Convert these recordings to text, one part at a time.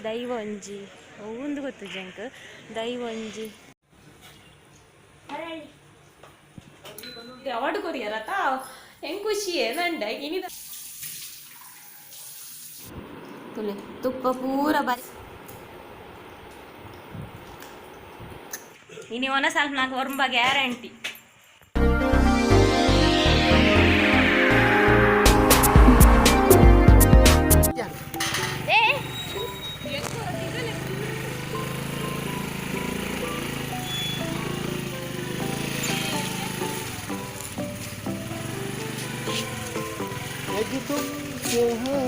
ದೈವ ಒಂಜಿ ಒವ್ವುಂದು ಗೊತ್ತುಜಿ ಎಂಕ್ ದೈವ ಒಂಜಿ ಅವಾರ್ಡ್ ಕೊರಿಯರತ ಹೆಂಗ್ ಖುಷಿ ಏನಂಡ ಇನಿ ತುಲೆ ತುಪ್ಪ ಪೂರ ಬರಿ ಇನಿ ಒನ ಸ್ವಲ್ಪ ನಾಲ್ಕು ಒರಂಬ ಗ್ಯಾರಂಟಿ. ಏ. यदि तुमसे है।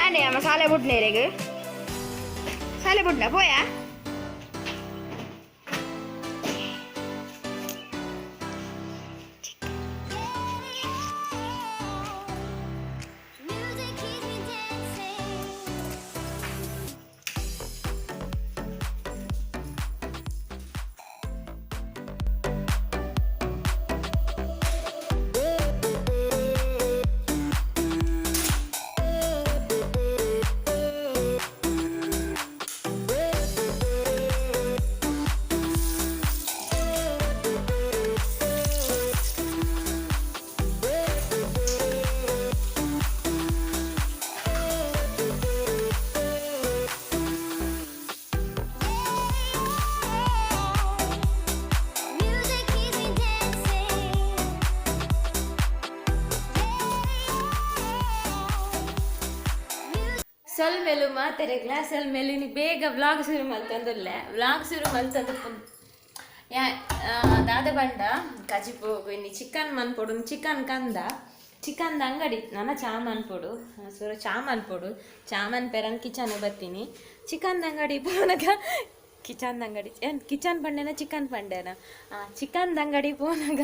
ಆಂಡೆ ಅಮ್ಮ ಸಾಲೆ ಬುಡ್ನೇರೆಗ್ ಸಾಲೆ ಬುಡ್ನ ಪೋಯಾ. ಸೊಲ್ಮೆಲು ಮಾತೆರೆ ಕ್ಲಾಸಲ್ಲಿ ಮೇಲೆ ಇನ್ನು ಬೇಗ ವ್ಲಾಗ್ ಶುರು ಮಲ್ತಂದುಲ್ಲೆ. ವ್ಲಾಗ್ ಶುರು ಮಲ್ತಂದು ಯಾ ದಾದ ಬಂಡ ಕಜಿಪು ಇನ್ನು ಚಿಕನ್ ಮನ್ಪೊಡು. ಚಿಕನ್ ಕಂದ ಚಿಕನ್ದ ಅಂಗಡಿ ನನ್ನ ಚಾ ಮನ್ಪೊಡು ಸುರು ಚಾ ಮನ್ಪೊಡು. ಚಾ ಮನ್ಪೆರನ್ ಕಿಚನ್ ಬತ್ತೀನಿ. ಚಿಕನ್ದ ಅಂಗಡಿ ಪೋನಗ ಕಿಚನ್ದ ಅಂಗಡಿ ಏನು ಕಿಚನ್ ಪಂಡೆನ ಚಿಕನ್ ಪಂಡೆನ ಚಿಕನ್ದ ಅಂಗಡಿ ಪೋನಗ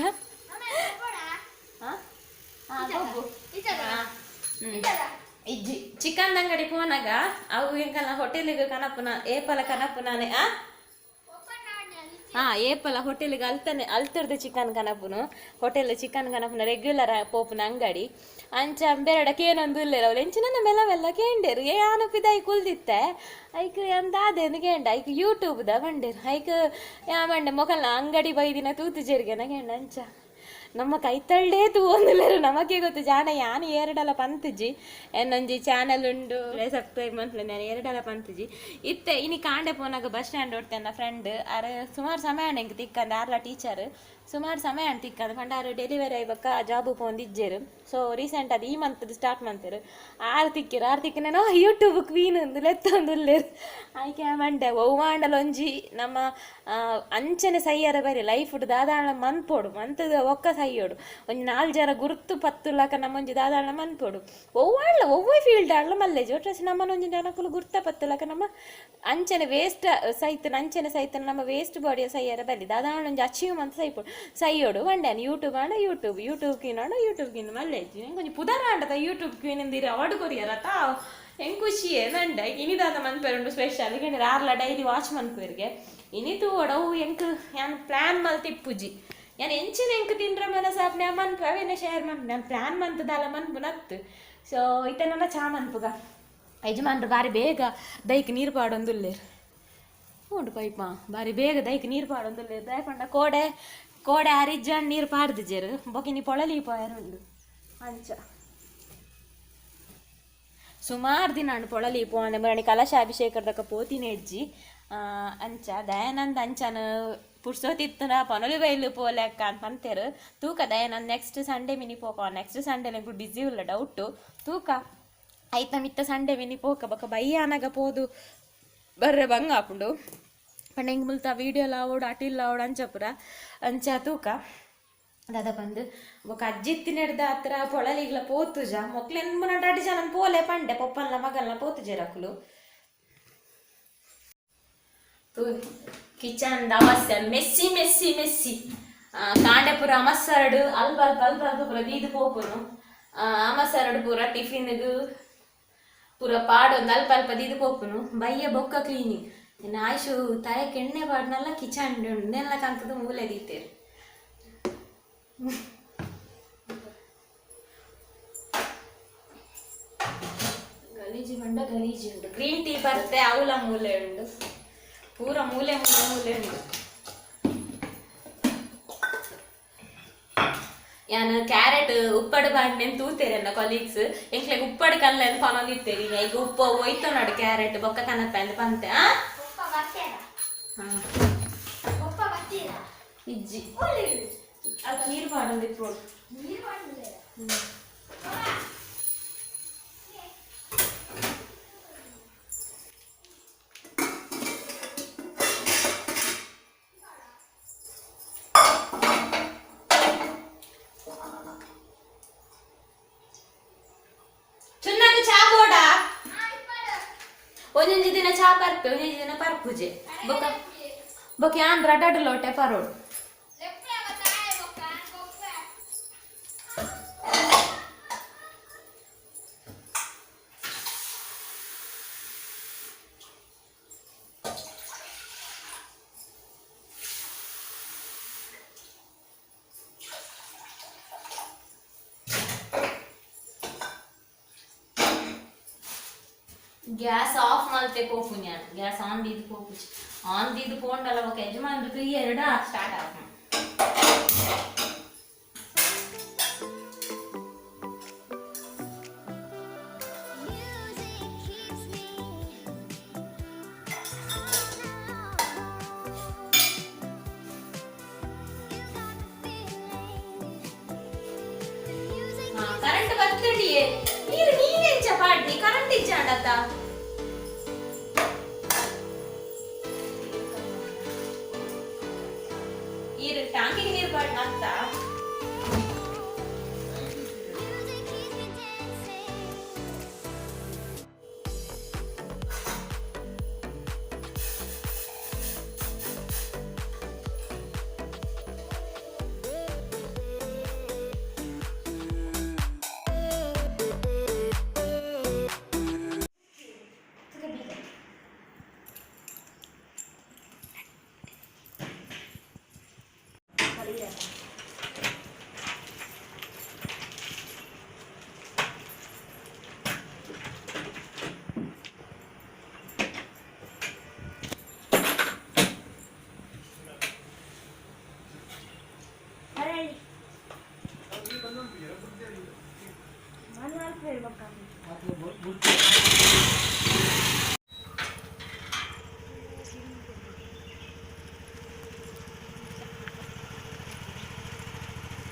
ಹಾಂ ಹಾಂ. ಇಜ್ಜಿ ಚಿಕನ್ ಅಂಗಡಿ ಪೋನಾಗ ಅವು ಎಂಕಲ್ನ ಹೋಟೆಲಿಗೆ ಕನಪುನ ಏಪಲ ಕನಪುನಾನೆ ಆ ಹಾ ಏಪಲ ಹೋಟೆಲ್ಗೆ ಅಲ್ತಾನೆ ಅಲ್ತರ್ದು ಚಿಕನ್ ಕನಪುನು ಹೋಟೆಲ್ ಚಿಕನ್ ಕನಪುನ ರೆಗ್ಯುಲರ್ ಪೋಪುನ ಅಂಗಡಿ. ಅಂಚ ಬೇರಡ ಕೇನೊಂದು ಇಲ್ಲೇರ ಅವ್ಲು ಎಂಚಿನ ಮೆಲ್ಲ ಮೆಲ್ಲ ಕೇಂಡೇರು. ಏ ಯಾನು ಪಿದಾಯಿ ಕುಲ್ದಿತ್ತೆ ಐಕ್ ಎಂದಾದೇನು ಕೇಂಡ. ಐಕ್ ಯೂಟ್ಯೂಬ್ದ ಬಂಡೇರು. ಐಕ್ ಯಾ ಬಂಡೆ ಮೊಕಲ್ನ ಅಂಗಡಿ ಬೈದಿನ ತೂತು ಜೇರ್ಗೆನ ಕೇಂಡ. ಅಂಚ ನಮ್ಮ ಕೈತಳ್ಳೆ ತೂವೊಂದುಲ್ಲೆರ್ ನಮಕೆ ಗೊತ್ತು ಜಾಣ. ಯಾನ್ ಏರಡಲ ಪಂತುಜಿ ಎನ್ನೊಂಜಿ ಚಾನಲ್ ಉಂಡು ಸಬ್ಸ್ಕ್ರೈಬ್ ಮನ್ಪುಲೆ. ನಾನು ಏರಡಲ ಪಂತುಜಿ ಇತ್ತೆ. ಇನಿ ಕಾಂಡೆ ಪೋನಾಗ ಬಸ್ ಸ್ಟ್ಯಾಂಡ್ ಓಡ್ತೆ ಫ್ರೆಂಡ್ ಅರೆ ಸುಮಾರು ಸಮಯ ಆಂಡ್ ಎಂಕ್ ತಿಕ್ಕಂದ್. ಆರ್ಲ ಟೀಚರ್. ಸುಮಾರು ಸಮಯ ಆಂಡ್ ತಿಕ್ಕಂದ್ ಪಂಡ ಆರು ಡೆಲಿವರಿ ಆಯ್ಬೊಕ್ಕ ಜಾಬ್ ಪೋಂದಿಜ್ಜೆರ್. ಸೊ ರೀಸೆಂಟ್ ಅದು ಈ ಮಂತ್ ಸ್ಟಾರ್ಟ್ ಮಂತೆರ್. ಆರು ತಿಕ್ಕಿರ್ ಆರು ತಿಕ್ಕಿನ ಯೂಟ್ಯೂಬ್ ಕ್ವೀನ್ ಅಂದು ಲೆತ್ತೊಂದುಲ್ಲೆರ್. ಐಕೆ ಮಂಡೆ ಒವ್ವಾಂಡಲ ಒಂಜಿ ನಮ್ಮ ಅಂಚನೆ ಸೈಯರ ಬರಿ ಲೈಫ್ ದಾದಾಳ ಮನ್ಪೊಡು ಮಂತದ ಒಕ್ಕ ಸೈಯೋಡು. ಒಂಜಿ ನಾಲ್ ಜನ ಗುರ್ತು ಪತ್ತುಲಕ ನಮ್ಮೊಂಜಿ ದಾದಾಳ ಮನ್ಪೊಡು. ಒವ್ವಾಂಡ್ಲ ಒವ್ವೆ ಫೀಲ್ಡ್ ಆಂಡ್ಲ ಮಲ್ಲೆಜಿ ಒಟ್ರಾಸಿ ನಮ್ಮನೊಂಜಿ ಜನಕುಲು ಗುರ್ತ ಪತ್ತುಲಕ ನಮ್ಮ ಅಂಚನೆ ವೇಸ್ಟ್ ಸೈತನ ಅಂಚನೆ ಸೈತನ ನಮ್ಮ ವೇಸ್ಟ್ ಬಾಡಿಯ ಸೈಯರ ಬಲ್ಲಿ ದಾದಾಳ ಒಂಜಿ ಅಚೀವ್ ಮಂತ್ ಸೈಪೊಡು ಸೈಯೋಡು వండాను. ಯೂಟ್ಯೂಬ್ ಆಂಡ ಯೂಟ್ಯೂಬ್ ಯೂಟ್ಯೂಬ್ ಕ್ವೀನ್ ಆಂಡ ಯೂಟ್ಯೂಬ್ ಕ್ವೀನ್ ಮಲ್ಲೆಜ್ಜಿ. ಎಂಕೊಂಜಿ ಪುದರ್ ಆಂಡದ ಯೂಟ್ಯೂಬ್ ಕ್ವೀನ್ ಇಂದಿರ ಅವಾರ್ಡ್ ಕೊರಿಯರತ ಎಂಕ್ ಖುಷಿ ನಂಡ. ಇನಿ ದಾದ ಮನ್ಪೆರುಂಡು ಸ್ಪೆಷಲ್ ಏಕೆಂದ್ರೆ ಆರ್ಲ ಡೈಲಿ ವಾಚ್ ಮನ್ಪುವೆರ್ಗೆ. ಇನಿ ತೂವೊಡು ಅವು ಎಂಕ್ ಯಾನ್ ಪ್ಲಾನ್ ಮಲ್ತಿಪ್ಪುಜಿ. ಯಾನ್ ಎಂಚಿನ ಎಂಕ್ ತಿನ್ರ ಮನಸಾಪ್ನೆ ಮನ್ಪು ಅವೇನೆ ಶೇರ್ ಮನ್ಪು. ನಾನು ಪ್ಲಾನ್ ಮಂತದಾಲ ಮನ್ಪುನತ್ತು. ಸೊ ಇತ್ತೆ ನನ್ನ ಚಾ ಮನ್ಪುಗ. ಯಜಮಾನ್ರು ಬಾರಿ ಬೇಗ ದೈಕ್ ನೀರು ಪಾಡೊಂದುಲ್ಲೆರ್. ಉಂಡು ಪೈಪ ಬಾರಿ ಬೇಗ ದೈಕ್ ನೀರು ಪಾಡೊಂದುಲ್ಲೆರ್. ದಾಯೆ ಪಂಡ ಕೋಡೆ ಕೋಡೆ ಆರಿಜ್ಜಾಂಡ್ ನೀರು ಪಾಡ್ದಿಜೆರ್. ಬೊಕಿನಿ ಪೊಳಲಿ ಪೋಯರ್ ಉಂಡು. ಅಂಚ ಸುಮಾರು ದಿನ ಅಂಡ್ ಪೊಳಲಿ ಪೋಂಡೆ ಮುರಣಿ ಕಲಶಾಭಿಷೇಕದಕ ಪೋತಿನ ಹೆಜ್ಜಿ. ಅಂಚ ದಯಾನಂದ ಅಂಚನ ಪುರ್ಸೋತಿತ್ತನ ಪನೊಲಿ ಬೈಲು ಪೋಲೆಕ್ಕ ಅಂತ ಪಂತೆರ್. ತೂಕ ದಯಾನಂದ್ ನೆಕ್ಸ್ಟ್ ಸಂಡೇ ಮಿನಿ ಪೋಪ. ನೆಕ್ಸ್ಟ್ ಸಂಡೇ ನಂಗೆ ಬಿಸಿ ಉಲ್ಲ ಡೌಟು. ತೂಕ ಐತ ಮಿತ್ತ ಸಂಡೇ ಮಿನಿ ಪೋಕ. ಬೊಕ ಬಯ್ಯಾನಗ ಪೋದು ಬರ್ರೆ ಬಂಗ ಆಪುಂಡು. ಪಂಡ ಎಂಕ್ ಮುಲ್ತ ವೀಡಿಯೋ ಆವೊಡು ಅಟಿಲ್ ಆವೊಡು ಅಂಚ ಪೂರ. ಅಂಚ ತೂಕ ದಾದ ಪಂದ್. ಬೊಕ ಅಜ್ಜಿತ್ತಿನೆಡ್ದ ಹತ್ರ ಪೊಳಲಿಗ್ಲ ಪೋತುಜ ಮೊಕ್ಲೆನ್ ಮುನ ರಡ್ಡ್ ಜನ ಪೋಲೆ ಪಂಡೆ ಪೊಪ್ಪನ್ಲ ಮಗಲ್ನ ಪೋತುಜೆರ್ ಅಕುಲು. ಕಿಚನ್ ಅವಸ್ಥೆ ಮೆಸ್ಸಿ ಮೆಸ್ಸಿ ಮೆಸ್ಸಿ. ಕಾಂಡೆ ಪೂರ ಅಮಸರಡು ಅಲ್ಪ ಅಲ್ಪ ಅಲ್ಪ ಅಲ್ಪ ಪೂರ ದೀದ್ ಪೋಪುನು. ಅಮಸರಡು ಪೂರ ಟಿಫಿನ್ಗ್ ಪೂರ ಪಾಡೊಂದು ಅಲ್ಪ ಅಲ್ಪ ದೀದ್ ಪೋಪುನು. ಬಯ್ಯ ಬೊಕ್ಕ ಕ್ಲೀನಿಂಗ್. ಇನ್ನು ಆಯುಷು ತಲೆ ಕೆಣ್ಣೆ ಪಾಡ್ನಲ್ಲ ಕಿಚನ್ ನೆಲ್ಲ ಕಂತದ ಮೂಲೆ ದೀತೇರು. ಗಲೀಜು ಬಂಡ ಗಲೀಜು ಉಂಟು. ಗ್ರೀನ್ ಟೀ ಬರ್ತೆ, ಅವಲ ಮೂಲೆ ಉಂಡು, ಪೂರ ಮೂಲೆ ಮೂಲೆ ಮೂಲೆ ಉಂಡು. ಯಾನ್ ಕ್ಯಾರೆಟ್ ಉಪ್ಪಡು ಬಾಂಡೆನ್ ತೂತೇರೆನ್ನ ಕೊಲೀಗ್ಸ್ ಎಂಕ್ಲೆಗ್ ಉಪ್ಪಡು ಕಲ್ಲೆನ್ ಪನೊಂದಿತ್ತೇರಿ. ಈಗ ಉಪ್ಪು ಒಯ್ತು ನೋಡು ಕ್ಯಾರೆಟ್ ಬೊಕ್ಕ ಕನಪ ಅಂದ್ ಪಂತೆ. ಆ ಹಾ. ಇಜ್ಜಿ ಅಲ್ಪ ನೀರು ಪಾಡೊಂದಿಪ್ಪು. ಚುನ್ನಾಗ ಚಾ ಬೋಡ. ಒಂದೊಂಜಿ ದಿನ ಚಾ ಪರ್ಪೆ, ಒಂದೊಂಜಿ ದಿನ ಪರ್ಪುಜೆ. ಬೊಕ ಬೊಕ ಯಾನ್ ರಡಡ್ ಲೋಟೆ ಪರೋಡು. ಗ್ಯಾಸ್ ಆಫ್ ಮಲ್ತೆ ಪೋಪು ഞാൻ. ಗ್ಯಾಸ್ ಆನ್ ದೀದ್ ಪೋಪುಜಿ. ಆನ್ ದೀದ್ ಪೋಂಡಲ ಬೊಕ ಯಜಮಾನ್ರು ಎರಡ ಸ್ಟಾರ್ಟ್ ಆಫ್. ಕರೆಂಟ್ ಬರ್ತಡಿಯೇ. ನೀರು ನೀನೆಂಚ ಪಾಡ್ನಿ? ಕರೆಂಟ್ ಇಜ್ಜಾಂಡತ್ತ. ನೀರು ಟ್ಯಾಂಕಿಗೆ ನೀರು ಪಾಡ್ನ ಅತ್ತ.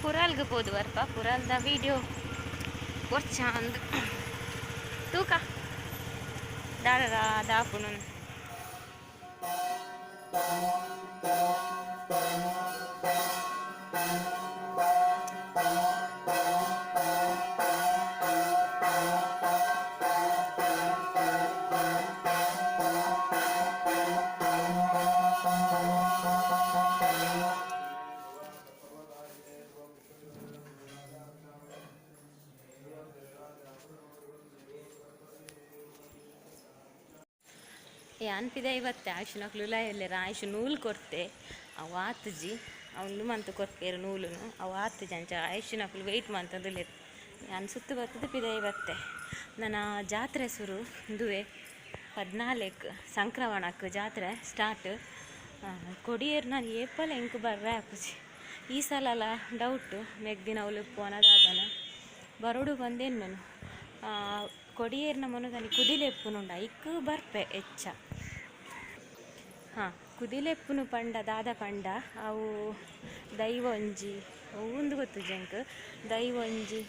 ಪುರಾಲ್ಗೆ ಪೋದು ಬರ್ಪ. ಪುರಾಲ್ದ ವಿಡಿಯೋ ಕೊರ್ಚಾಂದ್ ತೂಕ ದಾದ ದಾಪುನು. ಅನ್ಪಿದೆ ಇವತ್ತೆ ಆಯುಷ್ ಎಲ್ಲೆರ ಆಯುಷ್ ನೂಲು ಕೊರ್ತೆ. ಅವು ಆತುಜಿ, ಅವು ಮಂತ್ ಕೊರ್ಪೇರು ನೂಲುನು. ಅವು ಆತುಜಿ, ಅಂಚ ಆಯುಷಿನಕ್ಲು ವೆಯ್ಟ್ ಮಂತಂದುಲ್ಲೆರ್. ಯಾನ್ ಸುತ್ತು ಬತ್ತುದು ಪಿದಯಿ ಬತ್ತೆ. ನನ ಜಾತ್ರೆ ಸುರು ಉಂದುವೆ 14 ಸಂಕ್ರಮಣಕ್ಕೆ ಜಾತ್ರೆ ಸ್ಟಾರ್ಟ್. ಕೊಡಿಯೇರು ನಾನು ಏಪಲ ಎಂಕ್ ಬರ್ರೆ ಆಪುಜಿ. ಈ ಸಲಲ ಡೌಟ್, ಮೆಗ್ದಿನ ಅವ್ಲು ದಾದನ ಬರೋಡು ಬಂದೇನು ನಾನು. ಕೊಡಿಯೇರ್ನ ಮನದಾನಿ ಕುದಿಲೆ ಎಪ್ಪುನುಂಡ ಐಕ್ ಬರ್ಪೆ ಎಚ್ಚ. ಹಾಂ, ಕುದಿಲೆಪ್ಪುನು ಪಂಡ ದಾದ ಪಂಡ ಅವು ದೈವ ಒಂಜಿ ಉಂದು ಗೊತ್ತುಜಿ ಎಂಕ್ ದೈವ ಒಂಜಿ.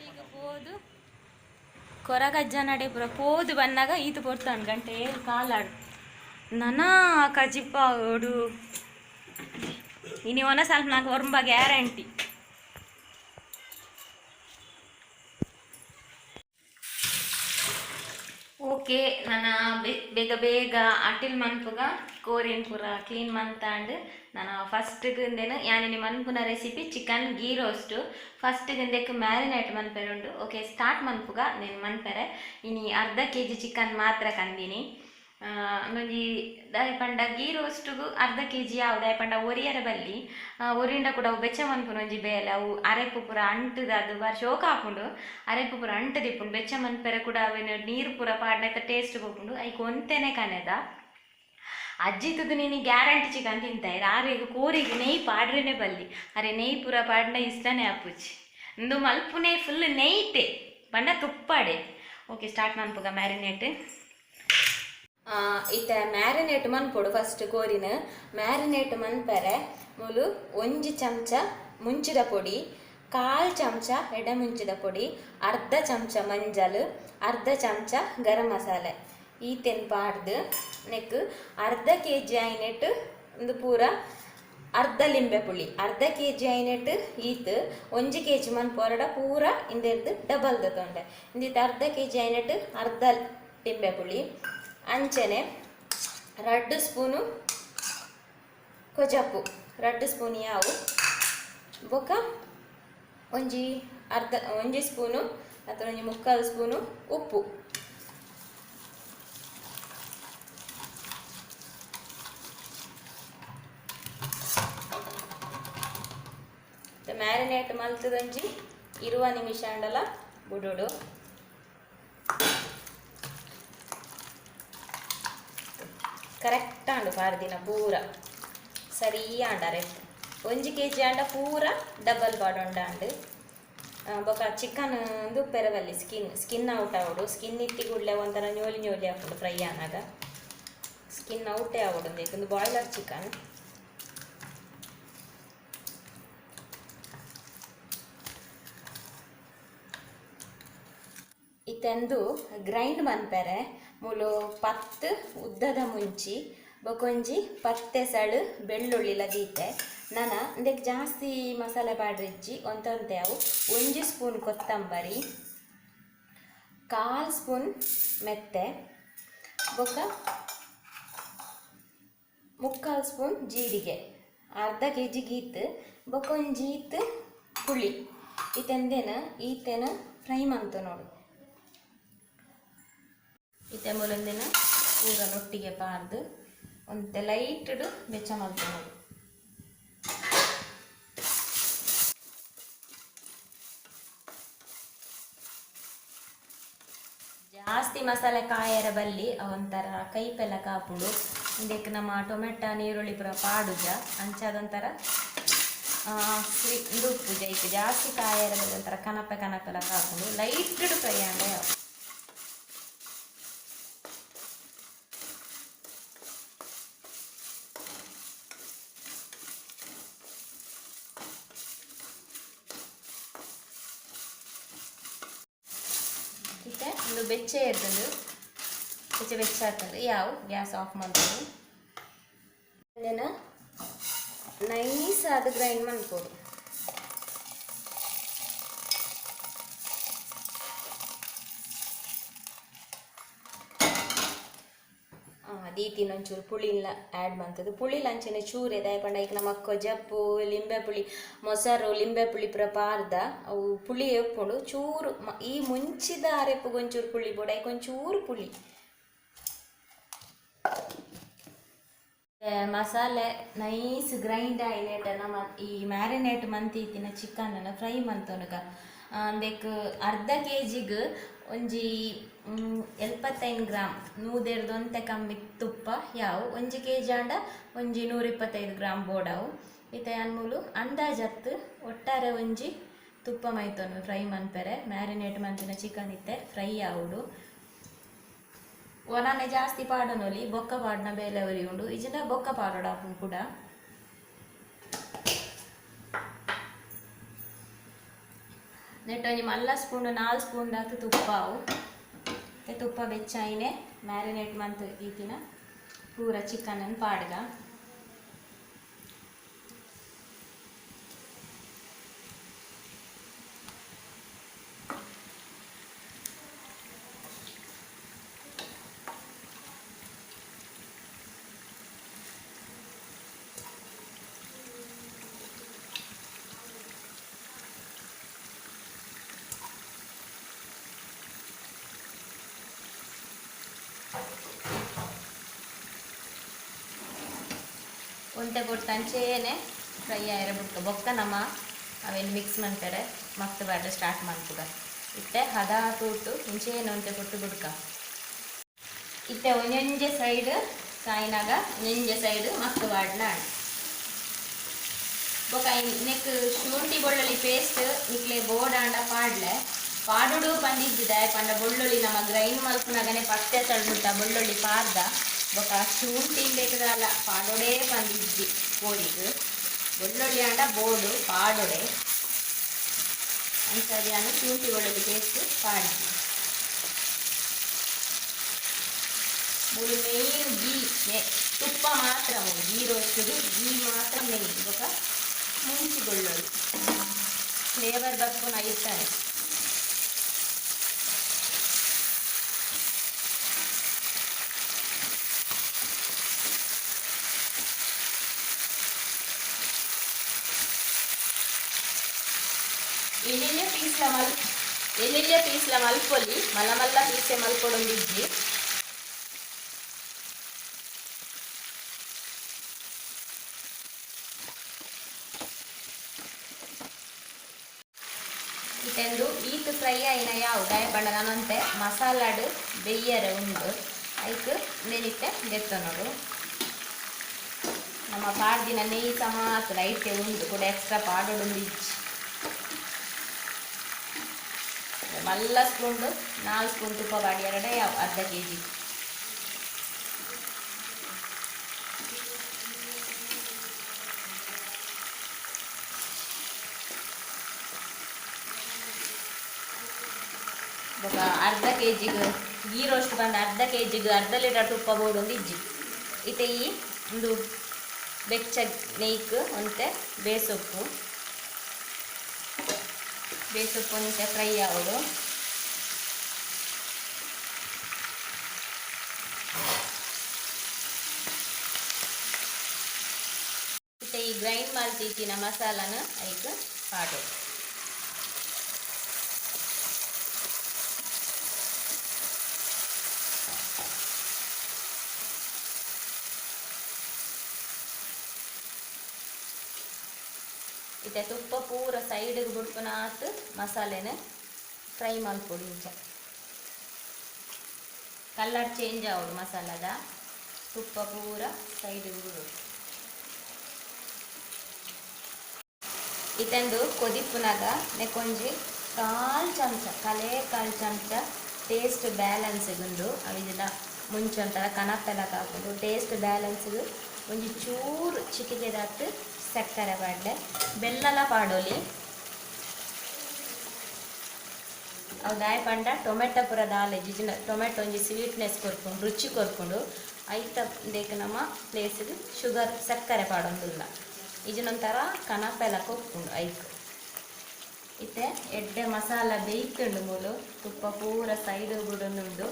ಈಗ ಪೋದು ಕೊರಗಜ್ಜ ನಡೆ ಪೂರ ಪೋದು ಬನ್ನಾಗ ಈತು ಪೊರ್ತಾಂಡು ಗಂಟೆ ಏಳು ಕಾಲಾಡು. ನನ ಕಜಿಪ್ಪ ಓಡು ಇನಿ ಒನ ಸ್ವಲ್ಪ ನಾಲ್ಕು ಒರಂಬ ಗ್ಯಾರಂಟಿ. ಓಕೆ. ಓಕೆ ನನ್ನ ಬೇಗ ಬೇಗ ಅಟಿಲ್ ಮನ್ಪುಗ ಕೋರಿನ್ ಪೂರ ಕ್ಲೀನ್ ಮಂತಾಂಡ್ ನಾನು ಫಸ್ಟ್ ಇಂದೇನು ಯಾನಿನಿ ಮನ್ಪುನ recipe chicken ghee roast first ಇಂದಕ್ಕೆ ಮ್ಯಾರಿನೇಟ್ ಮನ್ಪೆರೆ ಉಂಡು. ಓಕೆ ಸ್ಟಾರ್ಟ್ ಮನ್ಪುಗ నేను ಮನ್ಪೆರೆ ಇನಿ ಅರ್ಧ ಕೆಜಿ ಚಿಕನ್ ಮಾತ್ರ ಕಂದಿನಿ. ಒಂಜಿ ದಾಯ ಪಂಡ ಗೀ ರೋಸ್ಟುಗು ಅರ್ಧ ಕೆಜಿ ಯಾವು ದಾಯ ಪಂಡ ಒರಿಯರ ಬಲ್ಲಿ ಒರಿಂಡ ಕೂಡ ಅವು ಬೆಚ್ಚ ಮನ್ಪುನ ಒಂಜಿ ಬೇಲೆ ಅವು ಅರೆಪು ಪೂರ ಅಂಟುದ ಅದು ಬಾರಿ ಶೋಕ ಆಪುಂಡು ಅರೆಪು ಪೂರ ಅಂಟದಿಪ್ಪುಂಡು ಬೆಚ್ಚ ಮನ್ಪೆರೆ ಕೂಡ ಅವೇನು ನೀರು ಪೂರ ಪಾಡ್ನೈತ ಟೇಸ್ಟ್ ಪೋಪುಂಡು ಐಕ್ ಒಂತೆನೆ ಕನೆದ ಅಜ್ಜಿತದು ನೀನು ಗ್ಯಾರಂಟಿ ಚಿಕನ್ ತಿಂತಾಯಿರ ಆರೆಗ್ ಕೋರಿಗೆ ನೆಯ್ ಪಾಡ್ರೇನೆ ಬಲ್ಲಿ ಅರೆ ನೆಯ್ ಪೂರ ಪಾಡ್ನ ಇಷ್ಟನೇ ಆಪುಜಿ ಇಂದು ಮಲ್ಪುನೆ ಫುಲ್ ನೆಯ್ತೆ ಪಂಡ ತುಪ್ಪಾಡೆ. ಓಕೆ ಸ್ಟಾರ್ಟ್ ಮನ್ಪುಗ ಮ್ಯಾರಿನೇಟ್. ಇತ್ತೆ ಮ್ಯಾರಿನೇಟ್ ಮನ್ಪೊಡು ಫಸ್ಟ್ ಕೋರಿನ ಮ್ಯಾರಿನೇಟ್ ಮನ್ಪೆರೆ ಮೂಲು ಒಂಜಿ ಚಮಚ ಮುಂಚಿದ ಪೊಡಿ, ಕಾಲು ಚಮಚ ಎಡೆ ಮುಂಚಿದ ಪೊಡಿ, ಅರ್ಧ ಚಮಚ ಮಂಜಲ್, ಅರ್ಧ ಚಮಚ ಗರಂ ಮಸಾಲೆ ಈತೆನ್ ಪಾಡ್ದು ನೆಕ್ ಅರ್ಧ ಕೆ ಜಿ ಐನೆಟ್ ಒಂದು ಪೂರ ಅರ್ಧ ಲಿಂಬೆ ಪುಳಿ ಅರ್ಧ ಕೆ ಜಿ ಐನೆಟ್ ಈತ್ ಒಂಜಿ ಕೆ ಜಿ ಮನ್ಪೊರಡ ಪೂರ ಇಂದೆರ್ದು ಡಬಲ್ ತೊಂಡೆ ಇಂದಿತ್ತು ಅರ್ಧ ಕೆ ಜಿ ಐನೆಟ್ ಅರ್ಧ ಲಿಂಬೆ ಪುಳಿ ಅಂಚನೆ 2 ಸ್ಪೂನು ಕೊಜಪು 2 ಸ್ಪೂನ್ ಯಾವು ಬೊಕ್ಕ ಒಂಜಿ ಅರ್ಧ ಒಂಜಿ ಸ್ಪೂನು ಅಥವಾ ಒಂಜಿ ಮುಕ್ಕಾಲು ಸ್ಪೂನು ಉಪ್ಪು. ಮ್ಯಾರಿನೇಟ್ ಮಲ್ತದೊಂಜಿ 20 ನಿಮಿಷ ಅಂಡಲ ಬುಡೋಡು. ಕರೆಕ್ಟ್ ಆಂಡು ಪಾರ್ದಿನ ಪೂರ ಸರಿ ಆಂಡರೆ ಒಂಜಿ ಕೆ ಜಿ ಆಂಡ ಪೂರ ಡಬಲ್ ಪಾಡೊಂಡಾಂಡು. ಬೊಕ ಚಿಕನ್ ಒಂದು ಪೆರವಲ್ಲಿ ಸ್ಕಿನ್ ಸ್ಕಿನ್ ಔಟ್ ಆವಡು ಸ್ಕಿನ್ ಇತ್ತಿ ಕೂಡಲೇ ಒಂಥರ ಞೋಲಿ ಞೋಲಿ ಆಪುಂಡು ಫ್ರೈ ಆನಾಗ ಸ್ಕಿನ್ ಔಟೇ ಆವಡು ಒಂದು ಬಾಯ್ಲರ್ ಚಿಕನ್. ಇತ್ತೆಂದು ಗ್ರೈಂಡ್ ಮನ್ಪೆರೆ ಮೂಲು 10 ಉದ್ದದ ಮುಂಚಿ ಬೊಕೊಂಜಿ 10 ಸಳು ಬೆಳ್ಳುಳ್ಳಿಲ ದೀತೆ ನಾನ ಇಂದಕ್ಕೆ ಜಾಸ್ತಿ ಮಸಾಲೆ ಪಾಡ್ರಿಜ್ಜಿ ಒಂತೊಂತೆ ಅವು 1 ಸ್ಪೂನ್ ಕೊತ್ತಂಬರಿ, 1/4 ಸ್ಪೂನ್ ಮೆತ್ತೆ ಬೊಕ್ಕ 3/4 ಸ್ಪೂನ್ ಜೀರಿಗೆ, ಅರ್ಧ ಕೆ ಜಿ ಗೀತ್ ಬೊಕೊಂಜಿ ಈತ್ ಪುಳಿ ಇತ್ತೆಂದೇನ ಈತೆನ ಫ್ರೈ ಮಂತು ನೋಡು. ಇತ್ತೆ ಮೂಲೊಂದಿನ ಪೂರ ರೊಟ್ಟಿಗೆ ಪಾರ್ದು ಒಂತೆ ಲೈಟ್ಡು ಬೆಚ್ಚ ಮಲ್ತು ನೋಡು. ಜಾಸ್ತಿ ಮಸಾಲೆ ಕಾಯರ ಬಲ್ಲಿ ಒಂಥರ ಕೈಪೆಲ್ಲ ಕಾಪುಡು ಇಂದಕ್ಕೆ ನಮ್ಮ ಟೊಮೆಟೊ ನೀರುಳ್ಳಿ ಪೂರ ಪಾಡುಜ ಅಂಚಾದೊಂಥರ ಉಪ್ಪು ಜೈತು ಜಾಸ್ತಿ ಕಾಯರ ಬಲ್ಲಿ ಒಂಥರ ಕನಪೆ ಕನಪೆಲ್ಲ ಕಾಪುಡು ಲೈಟ್ಡು ಫ್ರೈ ಆಂಡೆ. ಒಂದು ಬೆಚ್ಚ ಇರ್ತದೆ ಬೆಚ್ಚ ಬೆಚ್ಚ ಆಗ್ತದೆ ಯಾವ ಗ್ಯಾಸ್ ಆಫ್ ಮಾಡ್ಬೋದು ನೈಸ್ ಅದು ಗ್ರೈಂಡ್ ಮಾಡ್ಬೋದು. ದೀತಿನ ಒಂಚೂರು ಪುಳಿಲ್ಲ ಆ್ಯಡ್ ಮಾಡ್ತದೆ ಪುಳಿಲ ಅಂಚನೆ ಚೂರೆ ದಾಯಪಂಡ ಈಗ ನಮ್ಮ ಕೊಜಪ್ಪು ಲಿಂಬೆ ಪುಳಿ ಮೊಸರು ಲಿಂಬೆ ಪುಳಿ ಪೂರ ಪಾರ್ದ ಅವು ಪುಳಿ ಎಪ್ಪುಂಡು ಚೂರು ಈ ಮುಂಚಿದ ಅರೆಪ್ಪುಗೆ ಒಂಚೂರು ಪುಳಿ ಬೋಡ ಒಂಚೂರು ಪುಳಿ. ಮಸಾಲೆ ನೈಸ್ ಗ್ರೈಂಡ್ ಆಯ್ನೇಟ ನಮ್ಮ ಈ ಮ್ಯಾರಿನೇಟ್ ಮಂತಿತ್ತಿನ ಚಿಕನ್ ಫ್ರೈ ಮಂತೊನಗ ಅಂದೆಕ್ ಅರ್ಧ ಕೆ ಜಿಗ್ ಒಂಜಿ 75 ಗ್ರಾಮ್ ನೂದೆರ್ದು ಒಂತೆ ಕಮ್ಮಿ ತುಪ್ಪ ಯಾವು ಒಂಜಿ ಕೆ ಜಿ ಆಂಡ ಒಂಜಿ 125 ಗ್ರಾಮ್ ಬೋಡಾವು ಇತ್ತೆ ಅನ್ಮೂಲು ಅಂದಾಜತ್ತು ಒಟ್ಟಾರೆ ಒಂಜಿ ತುಪ್ಪ ಮೈತೊನು ಫ್ರೈ ಮನ್ಪೆರೆ ಮ್ಯಾರಿನೇಟ್ ಮಂತಿನ ಚಿಕನ್ ಇತ್ತೆ ಫ್ರೈ ಆವುಡು. ಒನಾನೆ ಜಾಸ್ತಿ ಪಾಡನೊಲಿ ಬೊಕ್ಕ ಪಾಡ್ನ ಬೇಲೆ ಒರಿ ಉಂಡು ಇಜಿಂಡ ಬೊಕ್ಕ ಪಾಡೋಡ ಕೂಡ. ನೆಟ್ ಒಂಜಿ ಮಲ್ಲ ಸ್ಪೂನ್ 4 ಸ್ಪೂನ್ ದಾತು ತುಪ್ಪ ಅವು ತುಪ್ಪ ಬೆಚ್ಚಾಯಿನೆ ಮ್ಯಾರಿನೇಟ್ ಮಂತ್ ದೀತಿನ ಪೂರ ಚಿಕನ್ ಪಾಡ್ಗ. ಒಂತೆ ಕೊಡ್ತಂಚೇನೆ ಫ್ರೈ ಆಯರೆ ಬುಡ್ಕ ಬೊಕ್ಕ ನಮ್ಮ ಅವೇನು ಮಿಕ್ಸ್ ಮಾಡ್ತಾರೆ ಮಸ್ತ್ ಬಾಡ್ರೆ ಸ್ಟಾರ್ಟ್ ಮಾಡ್ಕುಗ ಇತ್ತೆ ಹದ ತೂಟು ಇಂಚೇನೆ ಒಂತೆ ಕೊಟ್ಟು ಬುಡ್ಕ ಇತ್ತೆ ಒಂಜೊಂಜೆ ಸೈಡ್ ಕಾಯಿನಾಗ ಒಂಜೊಂಜೆ ಸೈಡ್ ಮಸ್ತ್ ಬಾಡ್ನ ಬೊಕ ನೆಕ್ ಶುಂಠಿ ಬೆಳ್ಳುಳ್ಳಿ ಪೇಸ್ಟ್ ನಿಕ್ಲೆ ಬೋಡಾಂಡ ಪಾಡ್ಲೆ ಪಾಡುಡು ಪಂದಿದ್ದಿದೆ ಪಂಡ ಬೆಳ್ಳುಳ್ಳಿ ನಮ್ಮ ಗ್ರೈಂಡ್ ಮಲ್ಪುನಾಗನೆ ಪತ್ತೆ ತಳ್ಬಿಟ್ಟ ಬೆಳ್ಳುಳ್ಳಿ ಪಾರ್ದ ಬೊಕ ಶುಂಠಿ ಬೇಕದಲ್ಲ ಪಾಡೋಡೇ ಪಂದಿದ್ದಿ ಕೋಳಿಗ್ ಬೆಳ್ಳುಳ್ಳಿ ಆಂಡ ಬೋಡು ಪಾಡೋಡೆ ಅಂಚಾದ್ ಶುಂಠಿ ಬೆಳ್ಳುಳ್ಳಿ ಪೇಸ್ಟ್ ಪಾಡ್ದಿ ಮೂಲು ಮೇನ್ ಗೀ ತುಪ್ಪ ಮಾತ್ರ ಗೀ ರೋಸ್ಟಿಗೆ ಗೀ ಮಾತ್ರ ಮೇನ್ ಬೊಕ ಮುಂಚಿ ಬೆಳ್ಳುಳ್ಳಿ ಫ್ಲೇವರ್ ಬರ್ಪುನ ಐತಾನೆ ಎಲ್ಲೆಲ್ಲೇ ಪೀಸ್ಲ ಮಲ್ ಎಲ್ಲೆಲ್ಲೇ ಪೀಸ್ಲ ಮಲ್ಪೊಲಿ ಮಲ್ಲ ಮಲ್ಲ ಪೀಸೆ ಮಲ್ಪೊಡೊಂದಿಜ್ಜಿ ಇಟೆಂದು ಈತ್ ಫ್ರೈ ಆಯಿನ ಯಾವು ದಾಯಪಂಡ ನಾನಂತೆ ಮಸಾಲಾಡು ಬೆಯ್ಯರೆ ಉಂಡು ಐಕ್ ನೆನಿತ್ತೆ ದೆತ್ತೊನೊಡು ನಮ್ಮ ಪಾಡ್ದಿನ ನೆಯ್ಯಿ ಸಮಾತ್ ಲೈಟೆ ಉಂಡು ಕೂಡ ಎಕ್ಸ್ಟ್ರಾ ಪಾಡೊಡೊಂದು ಇಜ್ಜಿ ಮಲ್ಲ ಸ್ಪೂನ್ 4 ಸ್ಪೂನ್ ತುಪ್ಪ ಪಾಡಿ ಎರಡೇ ಯಾವ ಅರ್ಧ ಕೆ ಜಿ ಬೊಕ ಅರ್ಧ ಕೆ ಜಿಗೆ ಗೀ ರೋಸ್ಟ್ ಬಂದು ಅರ್ಧ ಕೆ ಜಿಗೆ ಅರ್ಧ ಲೀಟರ್ ತುಪ್ಪ ಬೋಡೊಂದು ಇಜ್ಜಿ ಇತ್ತೆ ಈ ಒಂದು ಬೆಚ್ಚ ನೆಯ್ಕ್ ಒಂತೆ ಬೇಸೊಪ್ಪು ಬೇಸೊಪ್ಪು ಒಂತೆ ಫ್ರೈ ಆವೊಡು ಇತ್ತೆ ಈ ಗ್ರೈಂಡ್ ಮಲ್ತಿತ್ತಿನ ಮಸಾಲಾನ ಐಕ್ ಪಾಡೊಡು ಇತ್ತೆ ತುಪ್ಪ ಪೂರ ಸೈಡ್ಗೆ ಬುಡ್ಪುನಾತ್ ಮಸಾಲೆನ ಫ್ರೈ ಮಲ್ಪೊಡು ಇಂಚ ಕಲರ್ ಚೇಂಜ್ ಆವೊಡು ಮಸಾಲದ ತುಪ್ಪ ಪೂರ ಸೈಡ್ಗೆ ಬಿಡೋಡು ಇತೆಂದು ಕೊದಿಪ್ಪುನಾಗ ನೆಕ್ಕೊಂಜಿ ಕಾಲು ಚಮಚ ಕಲೆ ಕಾಲು ಚಮಚ ಟೇಸ್ಟ್ ಬ್ಯಾಲೆನ್ಸ್ಗುಂಡು ಅವಿದಿನ ಮುಂಚೆ ಒಂಥರ ಕನಪೆಲ್ಲ ಹಾಕೊಂಡು ಟೇಸ್ಟ್ ಬ್ಯಾಲೆನ್ಸ್ಗೆ ಒಂಜಿ ಚೂರು ಚಿಟಿಕೆದಾತ್ ಸಕ್ಕರೆ ಪಾಡ್ಲೆ ಬೆಲ್ಲಲ ಪಾಡೊಲಿ ಅವು ದಾಯ ಪಂಡ ಟೊಮೆಟೊ ಪೂರ ದಾಲೆ ಜಿಜಿನ ಟೊಮೆಟೊ ಒಂಜಿ ಸ್ವೀಟ್ನೆಸ್ ಕೊರ್ಪುಂಡು ರುಚಿ ಕೊರ್ಪುಂಡು ಐತ ದೇಕ ನಮ್ಮ ಪ್ಲೇಸ್ಗೆ ಶುಗರ್ ಸಕ್ಕರೆ ಪಾಡೊಂದುಲ್ಲ ಇಜಿನೊಂಥರ ಕನಪೆಲ್ಲ ಕೊರ್ಪುಂಡು ಐಕ್ ಇತ್ತೆ ಎಡ್ಡೆ ಮಸಾಲ ಬೇಯ್ತುಂಡು ಮೂಲು ತುಪ್ಪ ಪೂರ ಸೈಡ್ ಬಿಡೊಂದುಂಡು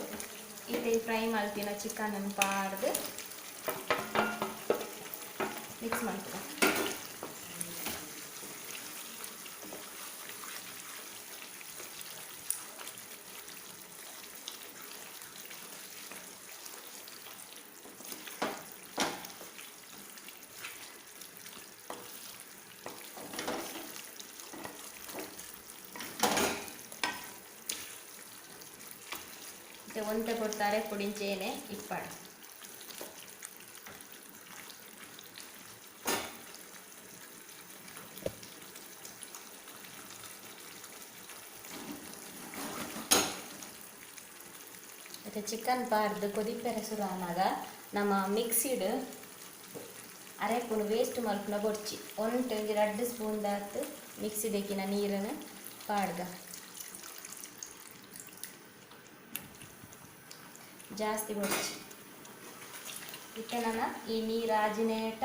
ಇತ್ತೆ ಫ್ರೈ ಮಲ್ತಿನ ಚಿಕನ್ ಪಾಡ್ದು ಮಿಕ್ಸ್ ಮಾಡ್ತೀರ ಒಂತೆ ಕೊಡ್ತಾರೆ ಪುಡಿಂಚೇನೆ ಇಪ್ಪಾಡು ಮತ್ತು ಚಿಕನ್ ಪಾರ್ದು ಕೊದಿಪೆರೆ ಶುರು ಆನಾಗ ನಮ್ಮ ಮಿಕ್ಸಿಡ್ ಅರೆಪುನು ವೇಸ್ಟ್ ಮಲ್ಪುನ ಬೊರ್ಚಿ ಒಂಟೆ ಒಂಜಿ ರಡ್ಡ್ ಸ್ಪೂನ್ ದಾತ್ ಮಿಕ್ಸಿ ದೆಕ್ಕಿನ ನೀರನ್ನು ಪಾಡ್ಗ ಜಾಸ್ತಿ ಬೊರ್ಚಿ ಇತ್ತೆ ನನ್ನ ಈ ನೀರು ಆಜಿನೇಟ